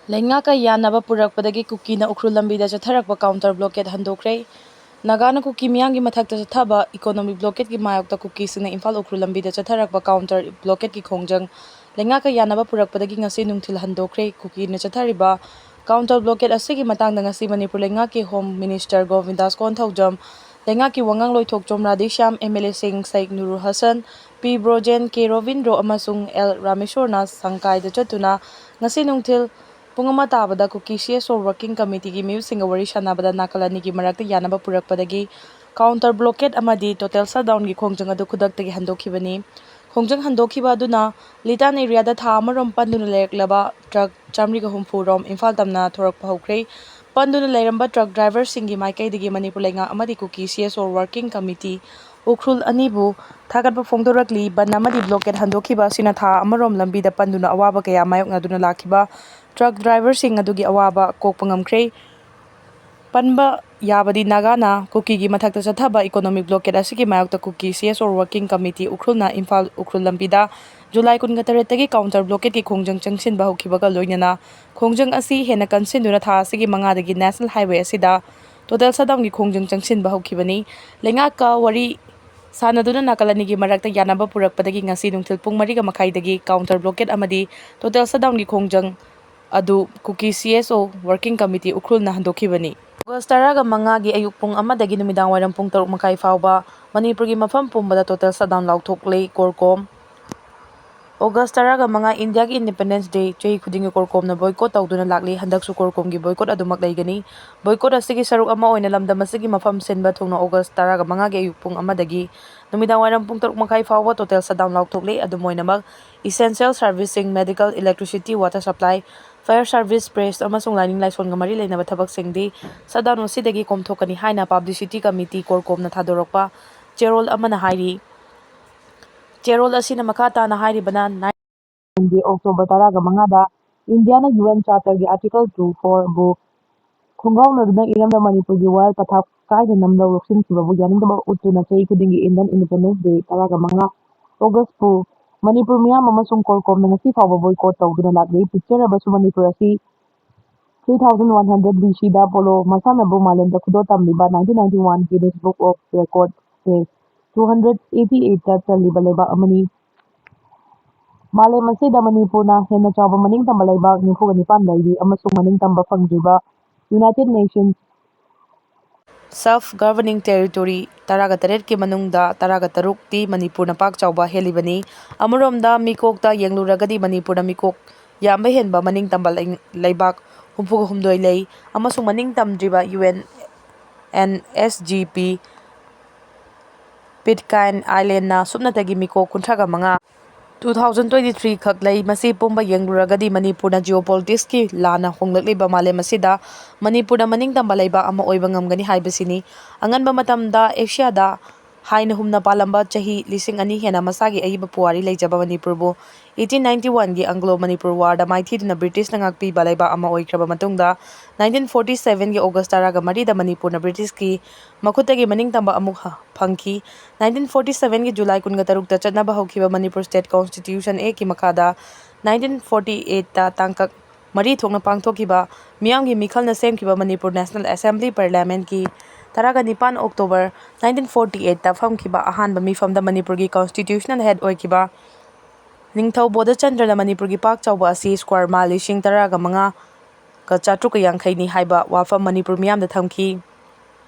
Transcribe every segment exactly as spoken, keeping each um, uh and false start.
ꯂꯩꯉꯥꯛꯀ ꯌꯥꯅꯕ ꯄꯨꯔꯛꯄꯗꯒꯤ ꯀꯨꯀꯤꯅ ꯎꯈ꯭ꯔꯨꯜ ꯂꯝꯕꯤꯗ ꯆꯠꯊꯔꯛꯄ counter blockade ꯍꯟꯗꯣꯛꯈ꯭ꯔꯦ꯫ ꯅꯥꯒꯥꯅ ꯀꯨꯀꯤ ꯃꯤꯌꯥꯝꯒꯤ ꯃꯊꯛꯇ ꯆꯠꯊꯕ economic blockade ꯀꯤ ꯃꯥꯌꯣꯛꯇ ꯀꯨꯀꯤꯁꯤꯡꯅ ꯏꯝꯐꯥꯜ ꯎꯈ꯭ꯔꯨꯜ ꯂꯝꯕꯤꯗ ꯆꯠꯊꯔꯛꯄ counter blockade ꯀꯤ ꯈꯣꯡꯖꯪ ꯂꯩꯉꯥꯛꯀ ꯌꯥꯅꯕ ꯄꯨꯔꯛꯄꯗꯒꯤ ꯉꯁꯤ ꯅꯨꯡꯊꯤꯜ ꯍꯟꯗꯣꯛꯈ꯭ꯔꯦ꯫ ꯀꯨꯀꯤꯅ ꯆꯠꯊꯔꯤꯕ counter blockade ꯑꯁꯤꯒꯤ ꯃꯇꯥꯡꯗ ꯉꯁꯤ ꯃꯅꯤꯄꯨꯔ ꯂꯩꯉꯥꯛꯀꯤ Home Minister ꯒꯣꯕꯤꯟꯗꯥꯁ ꯀꯣꯟꯊꯧꯖꯝ, ꯂꯩꯉꯥꯛꯀꯤ ꯋꯥꯉꯥꯡꯂꯣꯏ ꯊꯣꯛꯆꯣꯝ ꯔꯥꯙꯦꯁ꯭ꯌꯥꯝ, MLA ꯁꯤꯡ ꯁꯩꯛ ꯅꯨꯔꯨ ꯍꯁꯟ, ꯄꯤ ꯕ꯭ꯔꯣꯖꯦꯟ, ꯀꯦ ꯔꯣꯕꯤꯟꯗ꯭ꯔꯣ ꯑꯃꯁꯨꯡ ꯑꯦꯜ ꯔꯥꯃꯦꯁꯣꯔꯅ ꯁꯪꯀꯥꯏꯗ ꯆꯠꯇꯨꯅ ꯉꯁꯤ ꯅꯨꯡꯊꯤꯜ ꯄꯨꯡ ꯑꯃ ꯇꯥꯕꯗ ꯀꯨꯀꯤ CSO Working Committee ꯒꯤ ꯃꯤꯑꯣꯏꯁꯤꯡꯒ ꯋꯥꯔꯤ ꯁꯥꯟꯅꯕꯗ ꯅꯥꯀꯜ ꯑꯅꯤꯒꯤ ꯃꯔꯛꯇ ꯌꯥꯅꯕ ꯄꯨꯔꯛꯄꯗꯒꯤ counter blockade ꯑꯃꯗꯤ total shutdown ꯒꯤ ꯈꯣꯡꯖꯪ ꯑꯗꯨ ꯈꯨꯗꯛꯇꯒꯤ ꯍꯟꯗꯣꯛꯈꯤꯕꯅꯤ꯫ ꯈꯣꯡꯖꯪ ꯍꯟꯗꯣꯛꯈꯤꯕ ꯑꯗꯨꯅ ꯂꯤꯇꯥꯟ area ꯗ ꯊꯥ ꯑꯃꯔꯣꯝ ꯄꯟꯗꯨꯅ ꯂꯩꯔꯛꯂꯕ truck ꯆꯥꯃꯔꯤꯒ ꯍꯨꯝꯐꯨ ꯔꯣꯝ ꯏꯝꯐꯥꯜ ꯇꯝꯅ ꯊꯣꯔꯛꯄ ꯍꯧꯈ꯭ꯔꯦ꯫ ꯄꯟꯗꯨꯅ ꯂꯩꯔꯝꯕ truck driver ꯁꯤꯡꯒꯤ ꯃꯥꯏꯀꯩꯗꯒꯤ ꯃꯅꯤꯄꯨꯔ ꯂꯩꯉꯥꯛ ꯑꯃꯗꯤ ꯀꯨꯀꯤ CSO Working Committee ꯎꯈ꯭ꯔꯨꯜ ꯑꯅꯤꯕꯨ ꯊꯥꯒꯠꯄ ꯐꯣꯡꯗꯣꯔꯛꯂꯤ꯫ ꯕꯟ ꯑꯃꯗꯤ blockade ꯍꯟꯗꯣꯛꯈꯤꯕ ꯑꯁꯤꯅ ꯊꯥ ꯑꯃꯔꯣꯝ ꯂꯝꯕꯤꯗ ꯄꯟꯗꯨꯅ ꯑꯋꯥꯕ ꯀꯌꯥ ꯃꯥꯌꯣꯛꯅꯗꯨꯅ ꯂꯥꯛꯈꯤꯕ truck driver ꯁꯤꯡ ꯑꯗꯨꯒꯤ ꯑꯋꯥꯕ ꯀꯣꯛꯄ ꯉꯝꯈ꯭ꯔꯦ꯫ ꯄꯟꯕ ꯌꯥꯕꯗꯤ ꯅꯥꯒꯥꯅ ꯀꯨꯀꯤꯒꯤ ꯃꯊꯛꯇ ꯆꯠꯊꯕ economic blockade ꯑꯁꯤꯒꯤ ꯃꯥꯌꯣꯛꯇ ꯀꯨꯀꯤ CSO Working Committee ꯎꯈ꯭ꯔꯨꯜꯅ Imphal Ukhrul ꯂꯝꯕꯤꯗ ꯖꯨꯂꯥꯏ ꯀꯨꯟꯒ ꯇꯔꯦꯠꯇꯒꯤ counter blockade ꯀꯤ ꯈꯣꯡꯖꯪ ꯆꯪꯁꯤꯟꯕ ꯍꯧꯈꯤꯕꯒ ꯂꯣꯏꯅꯅ ꯈꯣꯡꯖꯪ ꯑꯁꯤ ꯍꯦꯟꯅ ꯀꯟꯁꯤꯟꯗꯨꯅ ꯊꯥ ꯑꯁꯤꯒꯤ ꯃꯉꯥꯗꯒꯤ national highway ꯑꯁꯤꯗ total shutdown ꯒꯤ ꯈꯣꯡꯖꯪ ꯆꯪꯁꯤꯟꯕ ꯍꯧꯈꯤꯕꯅꯤ꯫ ꯂꯩꯉꯥꯛꯀ ꯋꯥꯔꯤ ꯁꯥꯟꯅꯗꯨꯅ ꯅꯥꯀꯜ ꯑꯅꯤꯒꯤ ꯃꯔꯛꯇ ꯌꯥꯅꯕ ꯄꯨꯔꯛꯄꯗꯒꯤ ꯉꯁꯤ ꯅꯨꯡꯊꯤꯜ ꯄꯨꯡ ꯃꯔꯤꯒ ꯃꯈꯥꯏꯗꯒꯤ counter blockade ꯑꯃꯗꯤ total shutdown ꯒꯤ ꯈꯣꯡꯖꯪ ꯑꯗꯨ ꯀꯨꯀꯤ CSO Working Committee ꯎꯈ꯭ꯔꯨꯜꯅ ꯍꯟꯗꯣꯛꯈꯤꯕꯅꯤ꯫ ꯑꯣꯒꯁ ꯇꯔꯥꯒ ꯃꯉꯥꯒꯤ ꯑꯌꯨꯛ ꯄꯨꯡ ꯑꯃꯗꯒꯤ ꯅꯨꯃꯤꯗꯥꯡ ꯋꯥꯏꯔꯝ ꯄꯨꯡ ꯇꯔꯨꯛ ꯃꯈꯥꯏ ꯐꯥꯎꯕ ꯃꯅꯤꯄꯨꯔꯒꯤ ꯃꯐꯝ ꯄꯨꯝꯕꯗ total shutdown ꯂꯥꯎꯊꯣꯛꯂꯦ ꯀꯣꯔꯀꯣꯝ꯫ ꯑꯣꯒꯁ ꯇꯔꯥꯒ ꯃꯉꯥ, ꯏꯟꯗꯤꯌꯥꯒꯤ Independence Day ꯆꯍꯤ ꯈꯨꯗꯤꯡꯒꯤ ꯀꯣꯔꯀꯣꯝꯅ boycott ꯇꯧꯗꯨꯅ ꯂꯥꯛꯂꯤ꯫ ꯍꯟꯗꯛꯁꯨ ꯀꯣꯔꯀꯣꯝꯒꯤ boycott ꯑꯗꯨꯃꯛ ꯂꯩꯒꯅꯤ꯫ Boycott ꯑꯁꯤꯒꯤ ꯁꯔꯨꯛ ꯑꯃ ꯑꯣꯏꯅ ꯂꯝꯗꯝ ꯑꯁꯤꯒꯤ ꯃꯐꯝ ꯁꯤꯟꯕ ꯊꯨꯡꯅ ꯑꯣꯒꯁ ꯇꯔꯥꯒ ꯃꯉꯥꯒꯤ ꯑꯌꯨꯛ ꯄꯨꯡ ꯑꯃꯗꯒꯤ ꯅꯨꯃꯤꯗꯥꯡ ꯋꯥꯏꯔꯝ ꯄꯨꯡ ꯇꯔꯨꯛ ꯃꯈꯥꯏ ꯐꯥꯎꯕ total shutdown ꯂꯥꯎꯊꯣꯛꯂꯤ꯫ ꯑꯗꯨꯝ ꯑꯣꯏꯅꯃꯛ, essential service ꯁꯤꯡ, medical, electricity, water supply, fire service, press ꯑꯃꯁꯨꯡ ꯂꯥꯏꯅꯤꯡ ꯂꯥꯏꯁꯣꯟꯒ ꯃꯔꯤ ꯂꯩꯅꯕ ꯊꯕꯛꯁꯤꯡꯗꯤ shutdown ꯑꯁꯤꯗꯒꯤ ꯀꯣꯝꯊꯣꯛꯀꯅꯤ ꯍꯥꯏꯅ publicity committee ꯀꯣꯔꯀꯣꯝꯅ ꯊꯥꯗꯣꯔꯛꯄ ꯆꯦꯔꯣꯜ ꯑꯃꯅ ꯍꯥꯏꯔꯤ꯫ ꯆꯦꯔꯣꯜ ꯑꯁꯤꯅ ꯃꯈꯥ ꯇꯥꯅ ꯍꯥꯏꯔꯤꯕꯅ, ꯒꯤ ꯑꯣꯛꯇꯣꯕꯔ ꯇꯔꯥꯒ ꯃꯉꯥꯗ ꯏꯟꯗꯤꯌꯥꯅ UN Charter ꯒꯤ Article two four ꯕꯨ ꯈꯣꯡꯒꯥꯎꯅꯗꯨꯅ ꯏꯔꯝꯗꯝ ꯃꯅꯤꯄꯨꯔꯒꯤ ꯋꯥꯌꯦꯜ ꯄꯊꯥꯞ ꯀꯥꯏꯗꯅ ꯂꯧ ꯂꯧꯁꯤꯟꯈꯤꯕꯕꯨ ꯌꯥꯅꯤꯡꯗꯕ ꯎꯠꯇꯨꯅ ꯆꯍꯤ ꯈꯨꯗꯤꯡꯒꯤ Indian Independence Day ꯇꯔꯥꯒ ꯃꯉꯥ ꯑꯣꯒꯁꯄꯨ ꯃꯅꯤꯄꯨꯔ ꯃꯤꯌꯥꯝ ꯑꯃꯁꯨꯡ ꯀꯣꯔꯀꯣꯝꯅ ꯉꯁꯤ ꯐꯥꯎꯕ boycott ꯇꯧꯗꯨꯅ ꯂꯥꯛꯂꯤ꯫ ꯄꯤꯛꯆꯔꯕꯁꯨ ꯃꯅꯤꯄꯨꯔ ꯑꯁꯤ three thousand one hundred B C ꯗ ꯄꯣꯂꯣ ꯃꯁꯥꯟꯅꯕꯨ ꯃꯥꯂꯦꯝꯗ ꯈꯨꯗꯣꯜ ꯇꯝꯂꯤꯕ nineteen ninety one Guinness Book of Record test two hundred eighty eight ꯇ ꯆꯜꯂꯤꯕ ꯂꯩꯕꯥꯛ ꯑꯃꯅꯤ꯫ ꯃꯥꯂꯦꯝ ꯑꯁꯤꯗ ꯃꯅꯤꯄꯨꯔꯅ ꯍꯦꯟꯅ ꯆꯥꯎꯕ ꯃꯅꯤꯡ ꯇꯝꯕ ꯂꯩꯕꯥꯛ ꯅꯤꯐꯨꯒ ꯅꯤꯄꯥꯟ ꯂꯩꯔꯤ ꯑꯃꯁꯨꯡ ꯃꯅꯤꯡ ꯇꯝꯕ ꯐꯪꯗ꯭ꯔꯤꯕ United Nations Self Governing Territory ꯇꯔꯥꯒ ꯇꯔꯦꯠꯀꯤ ꯃꯅꯨꯡꯗ ꯇꯔꯥꯒ ꯇꯔꯨꯛꯇꯤ ꯃꯅꯤꯄꯨꯔꯅ ꯄꯥꯛ ꯆꯥꯎꯕ ꯍꯦꯜꯂꯤꯕꯅꯤ꯫ ꯑꯃꯔꯣꯝꯗ ꯃꯤꯀꯣꯛꯇ ꯌꯦꯡꯂꯨꯔꯒꯗꯤ ꯃꯅꯤꯄꯨꯔꯅ ꯃꯤꯀꯣꯛ ꯌꯥꯝꯕ ꯍꯦꯟꯕ ꯃꯅꯤꯡ ꯇꯝꯕ ꯂꯩ-, ꯂꯩꯕꯥꯛ ꯍꯨꯝꯐꯨꯒ ꯍꯨꯝꯗꯣꯏ ꯂꯩ ꯑꯃꯁꯨꯡ ꯃꯅꯤꯡ ꯇꯝꯗ꯭ꯔꯤꯕ U N N S G P Pitcairn Islandꯅ ꯁꯨꯞꯅꯇꯒꯤ ꯃꯤꯀꯣꯛ ꯀꯨꯟꯊ꯭ꯔꯥꯒ ꯃꯉꯥ꯫ Two thousand twenty three ꯈꯛ ꯂꯩ꯫ ꯃꯁꯤ ꯄꯨꯝꯕ ꯌꯦꯡꯂꯨꯔꯒꯗꯤ ꯃꯅꯤꯄꯨꯔꯅ geopoliticsꯀꯤ ꯂꯥꯟꯅ ꯍꯣꯡꯂꯛꯂꯤꯕ ꯃꯥꯂꯦꯝ ꯑꯁꯤꯗ ꯃꯅꯤꯄꯨꯔꯅ ꯃꯅꯤꯡ ꯇꯝꯕ ꯂꯩꯕꯥꯛ ꯑꯃ ꯑꯣꯏꯕ ꯉꯝꯒꯅꯤ ꯍꯥꯏꯕꯁꯤꯅꯤ꯫ ꯑꯉꯟꯕ ꯃꯇꯝꯗ ꯑꯦꯁꯤꯌꯥꯗ ꯍꯥꯏꯅ ꯍꯨꯝꯅ ꯄꯥꯜꯂꯝꯕ ꯆꯍꯤ ꯂꯤꯁꯤꯡ ꯑꯅꯤ ꯍꯦꯟꯅ ꯃꯁꯥꯒꯤ ꯑꯏꯕ ꯄꯨꯋꯥꯔꯤ ꯂꯩꯖꯕ ꯃꯅꯤꯄꯨꯔꯕꯨ eighteen ninety one ꯒꯤ Anglo Manipur Warꯗ ꯃꯥꯏꯊꯤꯗꯨꯅ ꯕ꯭ꯔꯤꯇꯤꯁꯅ ꯉꯥꯛꯄꯤꯕ ꯂꯩꯕꯥꯛ ꯑꯃ ꯑꯣꯏꯈ꯭ꯔꯕ ꯃꯇꯨꯡꯗ nineteen forty seven ꯒꯤ August ꯇꯔꯥꯒ ꯃꯔꯤꯗ ꯃꯅꯤꯄꯨꯔꯅ ꯕ꯭ꯔꯤꯇꯤꯁꯀꯤ ꯃꯈꯨꯠꯇꯒꯤ ꯃꯅꯤꯡ ꯇꯝꯕ ꯑꯃꯨꯛ ꯍ-, ꯐꯪꯈꯤ꯫ Nineteen forty seven ꯒꯤ July ꯀꯨꯟꯒ ꯇꯔꯨꯛꯇ ꯆꯠꯅꯕ ꯍꯧꯈꯤꯕ ꯃꯅꯤꯄꯨꯔ State Constitution Actꯀꯤ ꯃꯈꯥꯗ nineteen forty eight ꯇ ꯇꯥꯡꯀꯛ ꯃꯔꯤ ꯊꯣꯛꯅ ꯄꯥꯡꯊꯣꯛꯈꯤꯕ ꯃꯤꯌꯥꯝꯒꯤ ꯃꯤꯈꯜꯅ ꯁꯦꯝꯈꯤꯕ ꯃꯅꯤꯄꯨꯔ National Assembly Parliamentꯀꯤ ꯇꯔꯥꯒ ꯅꯤꯄꯥꯟ October nineteen forty eight ꯇ ꯐꯝꯈꯤꯕ ꯑꯍꯥꯟꯕ ꯃꯤꯐꯝꯗ ꯃꯅꯤꯄꯨꯔꯒꯤ Constitutional Head ꯑꯣꯏꯈꯤꯕ ꯅꯤꯡꯊꯧ ꯕꯣꯙꯆꯟꯗ꯭ꯔꯅ ꯃꯅꯤꯄꯨꯔꯒꯤ ꯄꯥꯛ ꯆꯥꯎꯕ ꯑꯁꯤ square mile ꯂꯤꯁꯤꯡ ꯇꯔꯥꯒ ꯃꯉꯥ ꯒ ꯆꯥꯇ꯭ꯔꯨꯛꯀ ꯌꯥꯡꯈꯩꯅꯤ ꯍꯥꯏꯕ ꯋꯥꯐꯝ ꯃꯅꯤꯄꯨꯔ ꯃꯤꯌꯥꯝꯗ ꯊꯝꯈꯤ꯫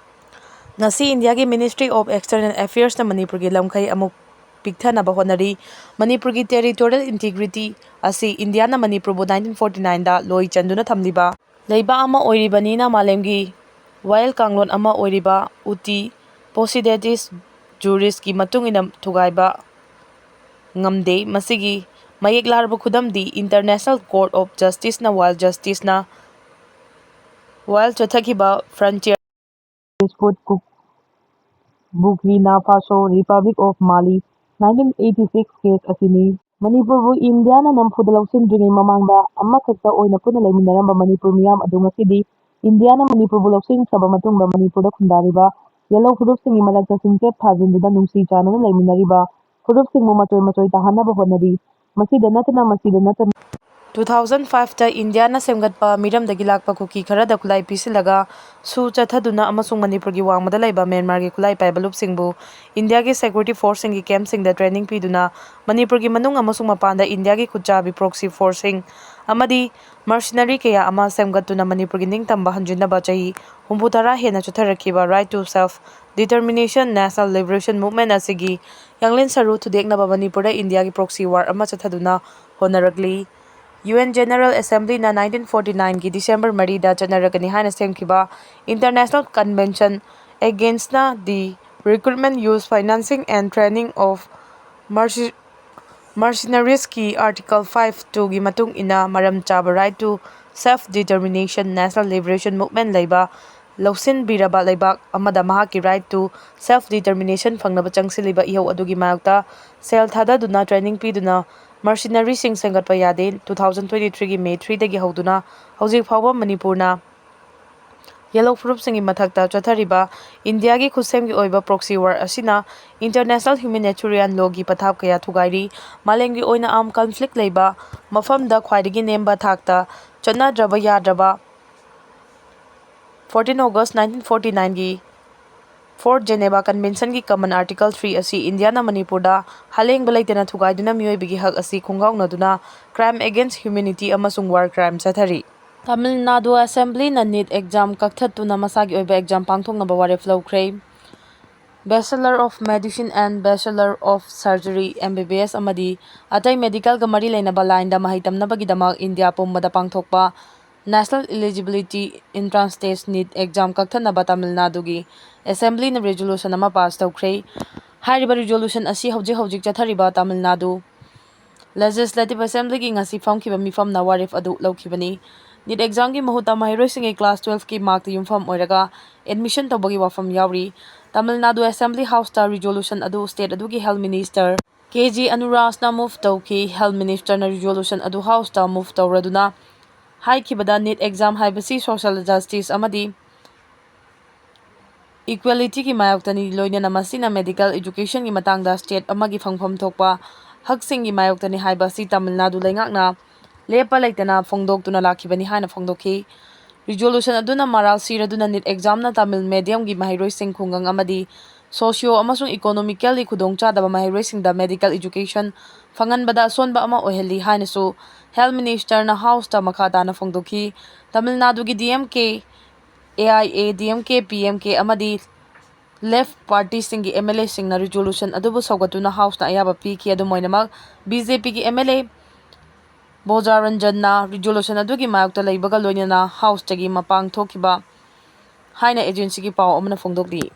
ꯉꯁꯤ ꯏꯟꯗꯤꯌꯥꯒꯤ Ministry of External Affairsꯅ ꯃꯅꯤꯄꯨꯔꯒꯤ ꯂꯝꯈꯩ ꯑꯃꯨꯛ ꯄꯤꯛꯊꯅꯕ ꯍꯣꯠꯅꯔꯤ꯫ ꯃꯅꯤꯄꯨꯔꯒꯤ territorial integrity ꯑꯁꯤ ꯏꯟꯗꯤꯌꯥꯅ ꯃꯅꯤꯄꯨꯔꯕꯨ nineteen forty nineꯗ ꯂꯣꯏ ꯆꯟꯗꯨꯅ ꯊꯝꯂꯤꯕ ꯂꯩꯕꯥꯛ ꯑꯃ ꯑꯣꯏꯔꯤꯕꯅꯤꯅ ꯃꯥꯂꯦꯝꯒꯤ ꯋꯥꯌꯦꯜ ꯀꯥꯡꯂꯣꯟ ꯑꯃ ꯑꯣꯏꯔꯤꯕ ꯎꯇꯤ Posidetis Jurisꯀꯤ ꯃꯇꯨꯡ ꯏꯟꯅ ꯊꯨꯒꯥꯏꯕ ꯉꯝꯗꯦ꯫ ꯃꯁꯤꯒꯤ ꯃꯌꯦꯛ ꯂꯥꯔꯕ ꯈꯨꯗꯝꯗꯤ International Court of Justiceꯅ wild justiceꯅ wild ꯆꯠꯊꯈꯤꯕ frontier dispute ꯀꯨ-, Burkina Faso, Republic of Mali, nineteen eighty six case ꯑꯁꯤꯅꯤ꯫ ꯃꯅꯤꯄꯨꯔꯕꯨ ꯏꯟꯗꯤꯌꯥꯅ ꯅꯝꯐꯨꯗ ꯂꯧꯁꯤꯟꯗ꯭ꯔꯤꯉꯩ ꯃꯃꯥꯡꯗ ꯑꯃꯈꯛꯇ ꯑꯣꯏꯅ ꯄꯨꯟꯅ ꯂꯩꯃꯤꯟꯅꯔꯝꯕ ꯃꯅꯤꯄꯨꯔ ꯃꯤꯌꯥꯝ ꯑꯗꯨ ꯉꯁꯤꯗꯤ ꯏꯟꯗꯤꯌꯥꯅ ꯃꯅꯤꯄꯨꯔꯕꯨ ꯂꯧꯁꯤꯟꯈ꯭ꯔꯕ ꯃꯇꯨꯡꯗ ꯃꯅꯤꯄꯨꯔꯗ ꯈꯨꯟꯗꯥꯔꯤꯕ ꯌꯦꯜꯍꯧ ꯐꯨꯔꯨꯞꯁꯤꯡꯒꯤ ꯃꯔꯛꯇ ꯆꯤꯡꯆꯦꯞ ꯊꯥꯖꯤꯟꯗꯨꯅ ꯅꯨꯡꯁꯤ ꯆꯥꯟꯅꯅ ꯂꯩꯃꯤꯟꯅꯔꯤꯕ ꯐꯨꯔꯨꯞꯁꯤꯡꯕꯨ ꯃꯆꯣꯏ ꯃꯆꯣꯏ ꯇꯥꯍꯟꯅꯕ ꯍꯣꯠꯅꯔꯤ꯫ ꯃꯁꯤꯗ ꯅꯠꯇꯅ, ꯃꯁꯤꯗ ꯅꯠꯇꯅ, ꯇꯨ ꯊꯥꯎꯖꯟ ꯐꯥꯏꯚꯇ ꯏꯟꯗꯤꯌꯥꯅ ꯁꯦꯝꯒꯠꯄ ꯃꯤꯔꯝꯗꯒꯤ ꯂꯥꯛꯄ ꯀꯨꯀꯤ ꯈꯔꯗ ꯈꯨꯠꯂꯥꯏ ꯄꯤꯁꯤꯜꯂꯒ ꯁꯨ ꯆꯠꯊꯗꯨꯅ ꯑꯃꯁꯨꯡ ꯃꯅꯤꯄꯨꯔꯒꯤ ꯋꯥꯡꯃꯗ ꯂꯩꯕ ꯃ꯭ꯌꯥꯟꯃꯥꯔꯒꯤ ꯈꯨꯠꯂꯥꯏ ꯄꯥꯏꯕ ꯂꯨꯞꯁꯤꯡꯕꯨ ꯏꯟꯗꯤꯌꯥꯒꯤ ꯁꯦꯀ꯭ꯌꯨꯔꯤꯇꯤ ꯐꯣꯔꯁꯁꯤꯡꯒꯤ ꯀꯦꯝꯞꯁꯤꯡꯗ ꯇ꯭ꯔꯦꯅꯤꯡ ꯄꯤꯗꯨꯅ ꯃꯅꯤꯄꯨꯔꯒꯤ ꯃꯅꯨꯡ ꯑꯃꯁꯨꯡ ꯃꯄꯥꯟꯗ ꯏꯟꯗꯤꯌꯥꯒꯤ ꯈꯨꯠꯆꯥꯕꯤ ꯄ꯭ꯔꯣꯛꯁꯤ ꯐꯣꯔꯁꯁꯤꯡ ꯑꯃꯗꯤ ꯃꯔꯁꯤꯅꯔꯤ ꯀꯌꯥ ꯑꯃ ꯁꯦꯝꯒꯠꯇꯨꯅ ꯃꯅꯤꯄꯨꯔꯒꯤ ꯅꯤꯡꯇꯝꯕ ꯍꯟꯖꯤꯟꯅꯕ ꯆꯍꯤ ꯍꯨꯝꯐꯨꯇꯔꯥ ꯍꯦꯟꯅ ꯆꯠꯊꯔꯛꯈꯤꯕ Right to Self Determination National Liberation Movement ꯑꯁꯤꯒꯤ ꯌꯥꯡꯂꯦꯟ ꯁꯔꯨ ꯊꯨꯗꯦꯛꯅꯕ ꯃꯅꯤꯄꯨꯔꯗ ꯏꯟꯗꯤꯌꯥꯒꯤ ꯄ꯭ꯔꯣꯛꯁꯤ ꯋꯥꯔ ꯑꯃ ꯆꯠꯊꯗꯨꯅ ꯍꯣꯠꯅꯔꯛꯂꯤ꯫ ꯌꯨ ꯑꯦꯟ ꯖꯦꯅꯔꯦꯜ ꯑꯦꯁꯦꯝꯕ꯭ꯂꯤꯅ ꯅꯥꯏꯟꯇꯤꯟ ꯐꯣꯔꯇꯤ ꯅꯥꯏꯟꯒꯤ ꯗꯤꯁꯦꯝꯕꯔ ꯃꯔꯤꯗ ꯆꯠꯅꯔꯒꯅꯤ ꯍꯥꯏꯅ ꯁꯦꯝꯈꯤꯕ International Convention Against the Recruitment, Use, Financing and Training of Merce- Mercenariesꯀꯤ Article five two ꯒꯤ ꯃꯇꯨꯡ ꯏꯟꯅ ꯃꯔꯝ ꯆꯥꯕ Right to Self Determination National Liberation Movement ꯂꯩꯕ ꯂꯧꯁꯤꯟꯕꯤꯔꯕ ꯂꯩꯕꯥꯛ ꯑꯃꯗ ꯃꯍꯥꯛꯀꯤ Right to Self Determination ꯐꯪꯅꯕ ꯆꯪꯁꯤꯜꯂꯤꯕ ꯏꯍꯧ ꯑꯗꯨꯒꯤ ꯃꯥꯌꯣꯛꯇ ꯁꯦꯜ ꯊꯥꯗꯗꯨꯅ ꯇ꯭ꯔꯦꯅꯤꯡ ꯄꯤꯗꯨꯅ ꯃꯔꯁꯤꯅꯔꯤꯁꯤꯡ ꯁꯦꯝꯒꯠꯄ ꯌꯥꯗꯦ꯫ ꯇꯨ ꯊꯥꯎꯖꯟ ꯇ꯭ꯋꯦꯟꯇꯤ ꯊ꯭ꯔꯤꯒꯤ ꯃꯦ ꯊ꯭ꯔꯤꯗꯒꯤ ꯍꯧꯗꯨꯅ ꯍꯧꯖꯤꯛ ꯐꯥꯎꯕ ꯃꯅꯤꯄꯨꯔꯅ ꯌꯦꯜꯂꯣ ꯐꯨꯔꯨꯞꯁꯤꯡꯒꯤ ꯃꯊꯛꯇ ꯆꯠꯊꯔꯤꯕ ꯏꯟꯗꯤꯌꯥꯒꯤ ꯈꯨꯠꯁꯦꯝꯒꯤ ꯑꯣꯏꯕ ꯄ꯭ꯔꯣꯛꯁꯤ ꯋꯥꯔ ꯑꯁꯤꯅ ꯏꯟꯇꯔꯅꯦꯁꯅꯦꯜ ꯍ꯭ꯌꯨꯃꯦꯅꯤꯇꯦꯔꯤꯌꯟ ꯂꯣꯒꯤ ꯄꯊꯥꯞ ꯀꯌꯥ ꯊꯨꯒꯥꯏꯔꯤ꯫ ꯃꯥꯂꯦꯝꯒꯤ ꯑꯣꯏꯅ armed conflict ꯂꯩꯕ ꯃꯐꯝꯗ ꯈ꯭ꯋꯥꯏꯗꯒꯤ ꯅꯦꯝꯕ ꯊꯥꯛꯇ ꯆꯠꯅꯗ꯭ꯔꯕ ꯌꯥꯗ꯭ꯔꯕ fourteen August nineteen forty nineꯒꯤ Fourth Geneva Conventionꯒꯤ Common Article three ꯑꯁꯤ ꯏꯟꯗꯤꯌꯥꯅ ꯃꯅꯤꯄꯨꯔꯗ ꯍꯂꯦꯡꯕ ꯂꯩꯇꯅ ꯊꯨꯒꯥꯏꯗꯨꯅ ꯃꯤꯑꯣꯏꯕꯒꯤ ꯍꯛ ꯑꯁꯤ ꯈꯣꯡꯒꯥꯎꯅꯗꯨꯅ Crime Against Humanity ꯑꯃꯁꯨꯡ War Crime ꯆꯠꯊꯔꯤ꯫ ꯇꯥꯃꯤꯜ ꯅꯥꯗꯨ ꯑꯦꯁꯦꯝꯕ꯭ꯂꯤꯅ ꯅꯤꯠ ꯑꯦꯛꯖꯥꯝ ꯀꯛꯊꯠꯇꯨꯅ ꯃꯁꯥꯒꯤ ꯑꯣꯏꯕ ꯑꯦꯛꯖꯥꯝ ꯄꯥꯡꯊꯣꯛꯅꯕ ꯋꯥꯔꯦꯞ ꯂꯧꯈ꯭ꯔꯦ꯫ Bachelor of Medicine and Bachelor of Surgery, M B B S, ꯑꯃꯗꯤ ꯑꯇꯩ ꯃꯦꯗꯤꯀꯦꯜꯒ ꯃꯔꯤ ꯂꯩꯅꯕ ꯂꯥꯏꯟꯗ ꯃꯍꯩ ꯇꯝꯅꯕꯒꯤꯗꯃꯛ ꯏꯟꯗꯤꯌꯥ ꯄꯨꯝꯕꯗ ꯄꯥꯡꯊꯣꯛꯄ National Eligibility Entrance Test, NEET, exam ꯀꯛꯊꯠꯅꯕ ꯇꯥꯃꯤꯜ ꯅꯥꯗꯨꯒꯤ ꯑꯦꯁꯦꯝꯕ꯭ꯂꯤꯅ ꯔꯤꯖꯣꯂꯨꯁꯟ ꯑꯃ ꯄꯥꯁ ꯇꯧꯈ꯭ꯔꯦ꯫ ꯍꯥꯏꯔꯤꯕ ꯔꯤꯖꯣꯂꯨꯁꯟ ꯑꯁꯤ ꯍꯧꯖꯤꯛ ꯍꯧꯖꯤꯛ ꯆꯠꯊꯔꯤꯕ ꯇꯥꯃꯤꯜ ꯅꯥꯗꯨ ꯂꯦꯖꯤꯁꯂꯦꯇꯤꯚ ꯑꯦꯁꯦꯝꯕ꯭ꯂꯤꯒꯤ ꯉꯁꯤ ꯐꯝꯈꯤꯕ ꯃꯤꯐꯝꯅ ꯋꯥꯔꯦꯞ ꯑꯗꯨ ꯂꯧꯈꯤꯕꯅꯤ꯫ ꯅꯤꯠ ꯑꯦꯛꯖꯥꯝꯒꯤ ꯃꯍꯨꯠꯇ ꯃꯍꯩꯔꯣꯏꯁꯤꯡꯒꯤ ꯀ꯭ꯂꯥꯁ ꯇꯨꯋꯦꯜꯐꯀꯤ ꯃꯥꯔꯛꯇ ꯌꯨꯝꯐꯝ ꯑꯣꯏꯔꯒ ꯑꯦꯗꯃꯤꯁꯟ ꯇꯧꯕꯒꯤ ꯋꯥꯐꯝ ꯌꯥꯎꯔꯤ꯫ ꯇꯥꯃꯤꯜ ꯅꯥꯗꯨ ꯑꯦꯁꯦꯝꯕ꯭ꯂꯤ ꯍꯥꯎꯁꯇ ꯔꯤꯖꯣꯂꯨꯁꯟ ꯑꯗꯨ ꯁ꯭ꯇꯦꯠ ꯑꯗꯨꯒꯤ ꯍꯦꯜꯊ ꯃꯤꯅꯤꯁꯇꯔ ꯀꯦ ꯖꯤ ꯑꯅꯨꯔꯥꯖꯅ ꯃꯨꯚ ꯇꯧꯈꯤ꯫ ꯍꯦꯜꯊ ꯃꯤꯅꯤꯁꯇꯔꯅ ꯔꯤꯖꯣꯂꯨꯁꯟ ꯑꯗꯨ ꯍꯥꯎꯁꯇ ꯃꯨꯚ ꯇꯧꯔꯗꯨꯅ ꯍꯥꯏꯈꯤꯕꯗ ꯅꯤꯠ ꯑꯦꯛꯖꯥꯝ ꯍꯥꯏꯕꯁꯤ ꯁꯣꯁꯤꯌꯦꯜ ꯖꯁꯇꯤꯁ ꯑꯃꯗꯤ ꯏꯀ꯭ꯋꯦꯂꯤꯇꯤꯒꯤ ꯃꯥꯌꯣꯛꯇꯅꯤ, ꯂꯣꯏꯅꯅ ꯃꯁꯤꯅ ꯃꯦꯗꯤꯀꯦꯜ ꯑꯦꯖꯨꯀꯦꯁꯟꯒꯤ ꯃꯇꯥꯡꯗ ꯁ꯭ꯇꯦꯠ ꯑꯃꯒꯤ ꯐꯪꯐꯝ ꯊꯣꯛꯄ ꯍꯛꯁꯤꯡꯒꯤ ꯃꯥꯌꯣꯛꯇꯅꯤ ꯍꯥꯏꯕ ꯑꯁꯤ ꯇꯥꯃꯤꯜ ꯅꯥꯗꯨ ꯂꯩꯉꯥꯛꯅ ꯂꯦꯞꯄ ꯂꯩꯇꯅ ꯐꯣꯡꯗꯣꯛꯇꯨꯅ ꯂꯥꯛꯈꯤꯕꯅꯤ ꯍꯥꯏꯅ ꯐꯣꯡꯗꯣꯛꯈꯤ꯫ Resolution ꯑꯗꯨꯅ ꯃꯔꯥꯜ ꯁꯤꯔꯗꯨꯅ NEET examꯅ ꯇꯥꯃꯤꯜ mediumꯒꯤ ꯃꯍꯩꯔꯣꯏꯁꯤꯡ, ꯈꯨꯡꯒꯪ ꯑꯃꯗꯤ socio ꯑꯃꯁꯨꯡ economically ꯈꯨꯗꯣꯡꯆꯥꯗꯕ ꯃꯍꯩꯔꯣꯏꯁꯤꯡꯗ medical education ꯐꯪꯍꯟꯕꯗ ꯑꯁꯣꯟꯕ ꯑꯃ ꯑꯣꯏꯍꯜꯂꯤ ꯍꯥꯏꯅꯁꯨ Health Ministerꯅ Houseꯇ ꯃꯈꯥ ꯇꯥꯅ ꯐꯣꯡꯗꯣꯛꯈꯤ꯫ ꯇꯥꯃꯤꯜ ꯅꯥꯗꯨꯒꯤ DMK, AIADMK, PMK ꯑꯃꯗꯤ Left partyꯁꯤꯡꯒꯤ MLAꯁꯤꯡꯅ resolution ꯑꯗꯨꯕꯨ ꯁꯧꯒꯠꯇꯨꯅ Houseꯇ ꯑꯌꯥꯕ ꯄꯤꯈꯤ꯫ ꯑꯗꯨꯝ ꯑꯣꯏꯅꯃꯛ, BJPꯒꯤ MLA ꯕꯣꯖꯥꯔꯟꯖꯟꯅ resolution ꯑꯗꯨꯒꯤ ꯃꯥꯌꯣꯛꯇ ꯂꯩꯕꯒ ꯂꯣꯏꯅꯅ Houseꯇꯒꯤ ꯃꯄꯥꯡ ꯊꯣꯛꯈꯤꯕ ꯍꯥꯏꯅ agencyꯒꯤ ꯄꯥꯎ ꯑꯃꯅ ꯐꯣꯡꯗꯣꯛꯂꯤ꯫